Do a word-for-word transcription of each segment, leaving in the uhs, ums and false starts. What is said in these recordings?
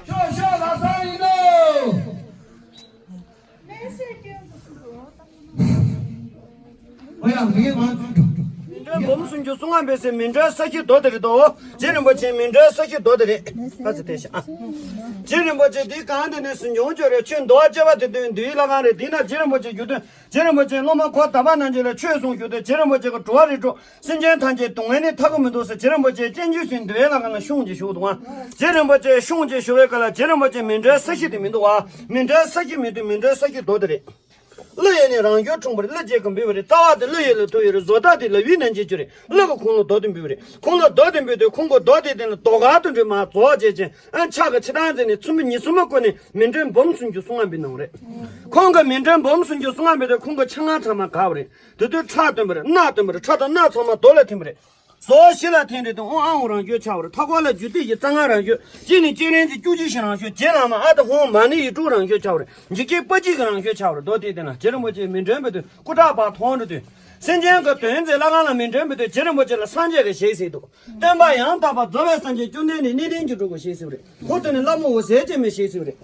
ཤོག་ཤོག་ལགས་སོ་ཡིན་ནོ། ཨོ་ཡ་མི་མང་ཚོ། མི་འགྲོའི་འབུམ་སུམ་ཅུ་སོ་ལྔ་པའི་སྲས་མི་འགྲོའི་ས་གཞི་རྡོ་དེ་རེད་དོ། རྗེ་རིན་པོ་ཆེ་མི་འགྲོའི་ས་གཞི་རྡོ་དེ་རེད། ཨ་ཙི་བལྟས་ཤག་ཨ། རྗེ་རིན་པོ་ཆེ་འདི་གང་དེ་ནས་སུ་མྱོང་བྱོས་རེད། ཆོས་འདུལ་བ་བཅས་པ་དེ་དོན་འདུལ་བའི་ལྷ་ཁང་རེད། འདི་ན་རྗེ་རིན་པོ་ཆེ་བཞུགས་དོན། རྗེ་རིན་པོ་ཆེ་སློབ་མ་འཁོར་དག་པ་རྣམས་ཀྱིས་ལ་ཆོས་གསུངས་བཞུགས་དོན། རྗེ་རིན་པོ་ཆེ་གི་འགྲོ་བ་རིགས་དྲུག་སེམས་ཅན་ཐམས་ཅད་སྡུག་བསྔལ་ནི་ཐར་གི་མི་འདུག་ཟེར། རྗེ་རིན་པོ་ཆེ་སྤྱན་རས་གཟིགས་འདུལ་བའི་ལྷ་ཁང་ལ་ཤོང་ཅིག་བཞུགས་འདུག་ཨ། རྗེ་རིན་པོ་ཆེ་ཤོང་ཅིག་བཞུགས་པའི་སྐབས་ལ་རྗེ་རིན་པོ་ཆེ་མི་འགྲོའི་ས་གཞི་དེ་མི་འདུག་ཨ། མི་འགྲོའི་ས་གཞི་མི་འདུག་མི་འགྲོའི་ས་གཞི་རྡོ་དེ་རེད། ཀླུ་ཡུལ་ནས་རང་བྱུང་འཁྲུངས་པ་རེད། ཀླུ་རྒྱལ་གྱིས་འབུལ་བ་རེད། རྩ་བ་དེ་ཀླུ་ཡུལ་ལ་ཐུག་ཡོད་རེད། བཟོ་ལྟ་དེ་ལ་བི་ནང་བཞིན་གྱི་རེད། ཀླུ་གིས་ཁོང་ལ་རྡོ་དེ་འབུལ་བ་རེད། ཁོང་ལ་རྡོ་དེ་འབུལ་དུས་ཁོང་གིས་རྡོ་དེ་སྟེང་ལ་རྡོ་སྒར་དུ་འདྲུད་མ་རྫོགས་བྱས་ཅིང་ཨ་ཕྱག་གི་ཕྱི་ཐང་མཛད་ནས་ཚོམ་བུ་ཉི་ཤུ་མ་བསྐོར་ནས་མི་འགྲོའི་འབུམ་སུམ་ཅུ་སོ་ལྔ་འབུལ་གནང་བ་རེད། ཁོང་གིས་མི་འགྲོའི་འབུམ་སུམ་ཅུ་སོ་ལྔ་འབུལ་དུས་ཁོང་གི་ཕྱག་སྔགས་ཚང་མ་དགར་བ་རེད། དེ་དུས་ཁྲག་བཏོན་པ་རེད། རྣག་བཏོན་པ་རེད། ཁྲག་དང་རྣག་ཚང་མ་རྡོ་ལ་ཐིམ་པ་རེད། ཟོ་ཞི་ལ་ཐེངས་རེ་དང་ཨོ་ཨང་རང་བྱོན་ཆགས་པ་རེད། མཐའ་སྐོར་ལ་རྒྱུད་སྡེ་བཞི་རྩ་ལྔ་རང་བྱོན། གཅིག་ནི་སྤྱན་རས་གཟིགས་བཅུ་གཅིག་ཞིང་རང་བྱོན། རྗེ་བླ་མ་ཨ་ཏི་ཧོང་མ་ཎི་ཡིག་དྲུག་རང་བྱོན་ཆགས་པ་རེད། འཇིགས་བྱེད་དཔལ་གྱི་རང་བྱོན་ཆགས་པ་རེད། རྡོ་དེ་དེ་ན་རྗེ་རིན་པོ་ཆེ་མི་འགྲོའི་འབུལ་དུས་སྐུ་དྲག་པ་མཐོང་འགྲོ་དུས། སེམས་ཅན་གྱི་དོན་མཛད་ལྷ་ཁང་ལ་མི་འགྲོའི་འབུལ་དུས་རྗེ་རིན་པོ་ཆེ་ལ་སངས་རྒྱས་ཀྱིས་ཞེས་གཟིགས་འདུག་སྟོན་པ་ཡང་དག་པར་རྫོགས་པའི་སངས་རྒྱས་བཅོམ་ལྡན་འདས་གནས་བརྟན་གྱི་སྤྲུལ་སྐུ་ཞེས་གཟིགས་པ་རེད། ཁོ་དེ་ནི་ལྷ་མོ་འོད་ཟེར་ཅན་མའི་ཞེས་གཟིགས་པ་རེད།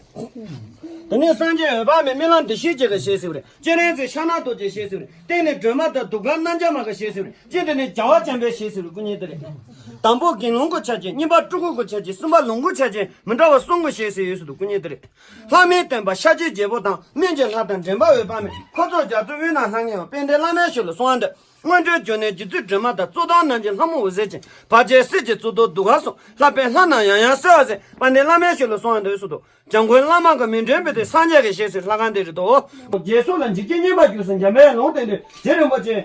དེ་ནས་སངས་རྒྱས་འོད་དཔག་མེད་རྨི་ལམ་བདེ་གཤེགས་བཅས་ཀྱི་ཞེས་གཟིགས་པ་རེད། སྤྱན་རས་གཟིགས་ཕྱག་ན་རྡོ་རྗེ་ཞེས་གཟིགས་པ་རེད། སྟེང་ནས་སྒྲོལ་མ་དང་གདུགས་དཀར་རྣམ་རྒྱལ་མ་གི་ཞེས་གཟིགས་པ་རེད། སྤྱི་དེ་ནས་རྒྱལ་བ་བྱམས་པའི་ཞེས་གཟིགས་པའི་སྐུ་བརྙན་དེ་རེད། དང་པོ་དགེ་སློང་གི་ཆ་བྱད། གཉིས་པ་སྤྲུལ་སྐུ་གི་ཆ་བྱད། གསུམ་པ་ལོངས་སྐུའི་ཆ་བྱད། མི་འདྲ་བ་གསུམ་གྱི་ཞེས་གཟིགས་ཡོད་ཟེར་འདུག་སྐུ་བརྙན་དེ་རེད། ལྷ་མིའི་སྟོན་པ་ཤཱཀྱའི་རྒྱལ་པོ་དང་སྨན་གྱི་ལྷ་དང་འདྲེན་པ་འོད་དཔག་མེད། འཁོར་ཚོགས་རྒྱ་མཚོའི་དབུས་ན་ལྷང་ངེ་བ། དཔལ་ལྡན་བླ་མའི་ཞབས་ལ་གསོལ་བ་འདེབས། སྔོན་འགྲོའི་འབྱུང་གནས་རྗེ་བཙུན་སྒྲོལ་མ་དང་། གཙུག་ཏོར་རྣམ་རྒྱལ་ལྷ་མོ་འོད་ཟེར་ཅན། བར་ཆད་སེལ་བྱེད་གཙུག་ཏོར་གདུགས་དཀར་གསུམ། ལྷག་པའི་ལྷ་རྣམས་ཡང་ཡང་གསོལ་བ་འདེབས། དཔལ་ལྡན་བླ་མའི་ཞབས་ལ་གསོལ་བ་འདེབས་ཟེར་འདུག་འཇམ་མགོན་བླ་མ་གི་མི་འགྲོའི་འབུལ་དུས་སངས་རྒྱས་ཀྱི་ཞེས་གཟིགས་ལྷ་ཁང་དེ་རེད་དོ། རྗེས་སུ་ལ་འཇིགས་བྱེད་བསྙེན་པར་གྱུར་ཟེར་འཇམ་པའི་ལུང་བསྟན་དུས་རྗེ་རིན་པོ་ཆེ།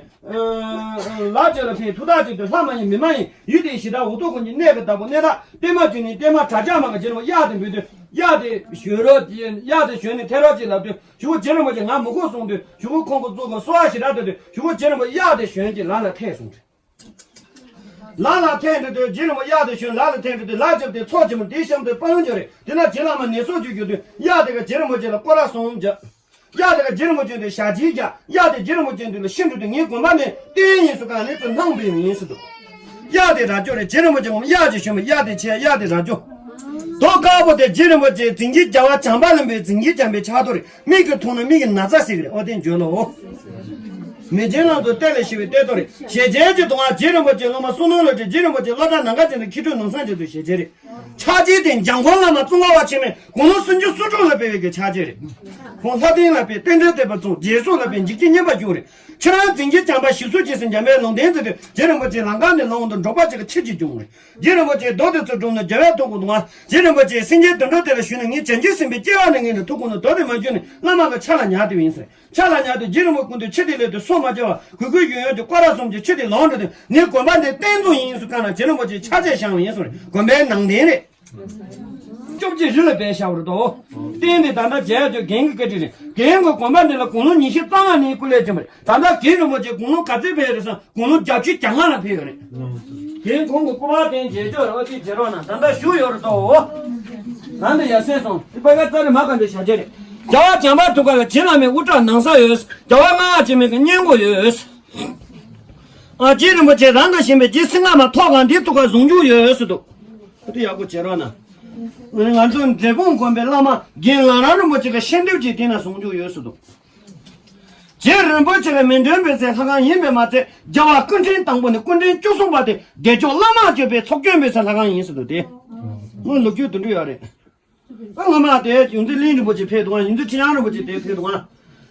ལ་ཅིག་ལ་ཕེབས། ཐུགས་ཐག་ཆོད་དུས་ལྷ་མ་ཡིན་མི་མ་ཡིན། ཡུལ་དེའི་གཞི་བདག་འུ་ཐུག་ཀུན་གྱི་གནས་ཀྱི་བདག་པོ་གནས་བདག་བརྟན་མ་བྱོན་ནས་བརྟན་མ་གྲྭ་ཆགས་མ་གི་རྗེ་རིན་པོ་གཡག་དེ་འབུལ་དུས་གཡག་དེ་ཞོན་རོགས་གཡག་དེ་ཞོན་ནས་ཐལ་རོགས་ཅིག་ལབ་དུས་གཞུག་གུ་རྗེ་རིན་པོ་ཆེ་ང་མི་དགོས་གསུངས་དུས་གཞུག་གུ་ཁོང་གི་གཙུག་གི་གསོལ་བ་ཞེ་དྲག་འདེབས་དུས་གཞུག་གུ་རྗེ་རིན་པོ་གཡག་དེ་ཞོན་གྱིས་ལ་ལ་ཐལ་གསུངས་ཏེ། ལ་ལ་ཐལ་འགྲོ་དུས་རྗེ་རིན་པོ་གཡག་དེ་ཞོན་ལ་ལ་ཐལ་འགྲོ་དུས་ལ་ཅིག་དེ་ཚོགས་ཆེན་མོ་དེའི་གཤམ་དུ་དཔང་འཇོག་རེད། དེ་ན་རྗེ་བླ་མ་ནད་སོགས་ཀྱིས་གྱུར་དུས་གཡག་དེ་ག་རྗེ་རིན་པོ་ཆེ་ལ་སྐོར་ར་གསུམ་བརྒྱབ། གཡག་དེ་ག་རྗེ་རིན་པོ་ཆེ་དུ་ཞག་གཅིག་བརྒྱབ། གཡག་དེ་རྗེ་རིན་པོ་ཆེ་དུ་ལ་ཤི་འགྲོ་དུས་ངའི་དགོན་པ་ནི་རྟེན་ཡིན་ཟེར་གང་ནས་ཚུར་སྣང་བའི་ཡིན་ཟེར་འདུག་གཡག་དེ་རྭ་ཅོ་རེད། རྗེ་རིན་པོ་ཆེ་ངོམ་གཡག་ཅིག་ཞོན་པ་གཡག་དེ་ཆེ་གཡག་དེ་རྭ་ཅོ། མདོ་དཀར་པོ་དེ་རྗེ་རིན་པོ་ཆེ་རྫིང་གི་རྒྱལ་བ་བྱམས་པ་ལྷུན་པོའི་རྫིང་གི་བྱམས་པའི་ཕྱག་རྡོར་རེད། མིག་གིས་མཐོང་ན་མིག་གི་ན་ཚ་སེལ་གི་རེད། ཨོ་དེ་འཇོན་ལོ། མེ་ཆེན་ལང་ཚོ་གཏེར་ལས་བཤིག་པའི་གཏེར་རྡོ་རེད། ཞེ་ཆེན་གྱི་གདོང་བ་རྗེ་རིན་པོ་ཆེ་སློབ་མ་བསོད་ནམས་བློ་གྲོས་རྗེ་རིན་པོ་ཆེ་བློ་བཟང་ནམ་མཁའ་ཅན་དང་མཁས་གྲུབ་ནོར་བཟང་ཅན་དུ་ཞེ་ཆེན་རེད། ཕྱག་རྗེས་དེ་འཇམ་མགོན་བླ་མ་ཙོང་ཁ་པ་ཆེན་མོས་དགུང་ལོ་སུམ་ཅུ་སོ་དྲུག་ལ་ཕེབས་པའི་གི་ཕྱག་རྗེས་རེད། ཁོང་ལྷ་ལྡན་ལ་ཕེབས་རྟེན་འབྲེལ་བསྟོད་པ་བཙུགས་རྗེས་སུ་ལ་ཕེབས་འཇིགས་བྱེད་བསྙེན་པར་གྱུར་རེད། ཁྱེད་རང་རྫིང་གི་བྱམས་པ་ཞིག་གསོ་བྱེད་ཟེར་འཇམ་པའི་ལུང་བསྟན་མཛད་དུས་རྗེ་རིན་པོ་ཆེ་ལམ་ཁ་ནས་ལོག་འདུག་འབྲོག་པ་ཅིག་གི་ཆིབས་ཀྱིས་བརྒྱུགས་རེད། རྗེ་རིན་པོ་ཆེ་རྡོ་དེ་ཚུར་བསྒྲུབས་ནས་རྒྱལ་བའི་ཐུགས་དགོངས་འདུག་ང་། རྗེ་རིན་པོ་ཆེ་སེང་གེའི་དུད་འགྲོ་དེ་ལ་ཞོན་ནས་ངས་བྱང་ཆུབ་སེམས་དཔའི་སྐྱེ་བ་ནས་ངེས་ནས་ཐུགས་དགོངས་ནས་རྡོ་དེ་མ་བརྒྱུད་ནས་བླ་མ་གི་ཕྱག་ལ་ཉར་དེ་ཡིན་ཟེར། ཕྱག་ལ་ཉར་དུས་རྗེ་རིན་པོ་ཆེ་སྐུ་མདུན་ཆུ་དེ་སླེབས་དུས་སོ་མ་བཅར་བར་གུས་གུས་ཡོད་ཡོད་ཀྱི་སྐོར་ར་གསུམ་གྱིས་ཆུ་དེ་ལོངས་འགྲོ་དུས་ངའི་དགོན་པ་འདི་རྟེན་རྫོང་ཡིན་ཟེར་གང་ལ་རྗེ་རིན་པོ་ཆེས་ཕྱག་རྗེས་བཞེངས་པ་ཡིན་ཟེར་དགོན་པའི་ནང་རྟེན་རེད། བཅོ་བརྒྱད་རི་ལ་སྦས་བཞག་པ་རེད་དོ། རྟེན་འདི་ད་ལྟ་མཇལ་ཡ་དུས་རྒན་གྱི་བཀའ་དྲིན་རེད། རྒན་གྱི་དགོན་པ་འདི་ལ་དགུང་ལོ་ཉི་ཤུ་རྩ་ལྔ་ནས་སྐུ་ལས་བྱོན་པ་རེད། ད་ལྟ་རྒན་རིན་པོ་ཆེ་དགུང་ལོ་ག་ཚོད་ཕེབས་ཡོད་རེད་ཟེར་ན་དགུང་ལོ་བརྒྱད་ཅུ་གྱ་ལྔ་ལ་ཕེབས་ཡོད་རེད། རྒན་ཁོང་གི་སྐུ་པར་དེ་མཇལ་ཆོག་རེད། ཨོ་དེ་མཇལ་རོགས་གནང་། ད་ལྟ་བཞུགས་ཡོད་རེད་དོ། ད་ལྟ་ཡར་སེང་སོང་། དེ་པ་ག་ཙ་རེ་མ་ག་འདི་བྱ་བྱ་རེད། རྒྱལ་བ་བྱམས་པ་ཐུགས་ཀ་ལ་རྗེ་བླ་མའི་དབུ་སྐྲ་ནག་ས་ཡོད། རྒྱལ་བ་ལྔ་པ་འཆི་མེད་ཀྱི་སྙན་གོ་ཡོད། ཨ་རྗེ་རིན་པོ་ཆེ་རང་དང་བཞིན་པའི་རྗེ་སེང་ལྔ་མ་ཐོག་ཁང་འདིའི་ཐུགས་ཀ་བཟུང་རྒྱུ་ཡོད་ཟེར་འདུག་ཨ་དེ་ཡག་པོ་བྱེད་རོགས་གནང་། ང་ཚོ་འབྲས་སྤུངས་དགོན་པའི་བླ་མ་རྒན་ལགས་རང་རིན་པོ་ཆེ་གི་ཤེས་འདེབས་ཀྱིས་དེ་ན་བཟུང་རྒྱུ་ཡོད་ཟེར་འདུག་རྗེ་རིན་པོ་ཆེ་གི་མི་འདོན་པའི་ཚེ་ལྷ་ཁང་ཡིན་པས་མ་ཚད་རྒྱལ་བ་སྐུ་ཕྲེང་དང་པོ་ནས་སྐུ་ཕྲེང་བཅུ་གསུམ་པ་དེ་བདེ་མཆོག་བླ་མ་སྤྱོད་པའི་ཚོགས་སྐྱོང་བའི་ཚེ་ལྷ་ཁང་ཡིན་ཟེར་འདུག་དེ་སྔོན་ལོ་རྒྱུས་དེ་འདྲ་ཡོད་རེད། ཨ་སྔོན་མ་དེ་ཡོངས་འཛིན་གླིང་རིན་པོ་ཆེ་ཕེབས་འདུག་ཨ་ཡོངས་འཛིན་ཁྲི་བྱང་རིན་པོ་ཆེ་དེ་ཕེབས་འདུག་ཨ་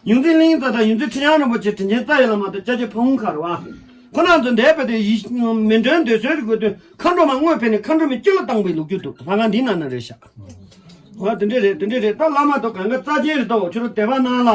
ཡོངས་འཛིན་གླིང་རྩ་དང་ཡོངས་འཛིན་ཁྲི་བྱང་རིན་པོ་ཆེ་དྲིན་ཅན་རྩ་བའི་བླ་མ་དང་སྐྱབས་རྗེ་ཕ་བོང་ཁ་རེད་བ། ཁོ་རང་ཚོ་འདས་པ་དེ་ཡིད་མི་འདོན་འདོད་གསོལ་རེ་དགོས་དུས་མཁའ་འགྲོ་མ་དངོས་ཕེབས་ནས་མཁའ་འགྲོ་མའི་སྐྱིལ་ལ་བཏང་བའི་ལོ་རྒྱུས་འདུག་ལྷ་ཁང་འདི་ནང་ན་རེད་ཤག་ཨ་དེ་འདྲས་རེད། དེ་འདྲས་རེད། ད་བླ་མ་དང་གང་ག་རྩ་ཆེན་རེད་དོ། ཁྱོད་རང་དད་པ་གནང་ལ།